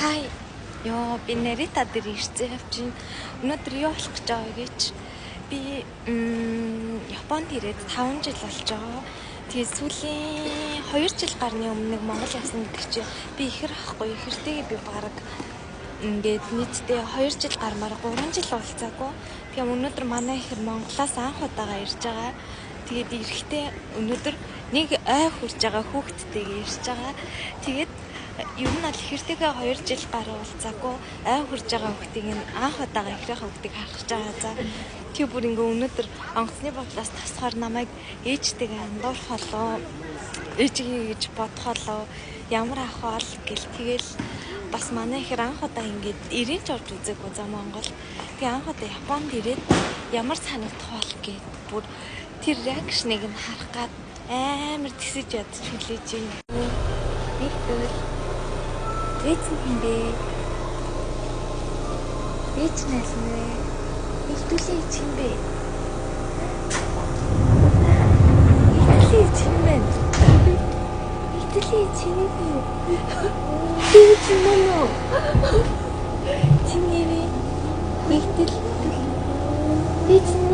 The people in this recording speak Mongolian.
Хай. Йоо, би Нарита дээр ирсэн явчин. Өнөөдөр юу болох гэж байгаа гэж би Японд ирээд 5 жил болж байгаа. Тэгээд сүүлийн 2 жил гарны өмнө нэг Монгол явсан гэдэг чи би ихэр ахгүй, ихэртэйгээ би бараг ингээд нийтдээ 2 жил гармаар 3 жил уулзаагүй. Тэгээ өнөөдөр манай ихэр Монголоос анх удаага ирж байгаа. Тэгээд ирэхдээ өнөөдөр нэг ой хурж байгаа хүүхэдтэйгээ ирж байгаа. Тэгээд ер нь бол ихэртэйгээ 2 жил гаруй уулзаагүй, ой хурж байгаа хүүхдийг нь анх удаага ихрийнхээ хүүхдийг харах гэж байгаа. За тэг бүр ингээ өнөөдөр онгоцны бодлоос тасхаар намайг ээжтэйгээ андуурах болов, ээжигээ гэж бодох болов, ямар ах бол гэл тэгэл бас манай ихэр анх удаа ингээд ирэн ч орж үзээгүй за Монгол. Тэгээ анх удаа Японд ирээд ямар санагдах бол гэд бүр тэр реакшныг нь харах гад амар тэсэж ядч хүлээж байна. Нэгдвэл ээж нь хэн бэ? Ээж нь аль нь вэ? Нэгдүлийн ээж хэн бэ? Нэгдүлийн ээж хэн бэ? Нэгдүлийн ээж хэн бэ? Ээж нь мөн үү? Чи нэрээ нэгдэл ээж нь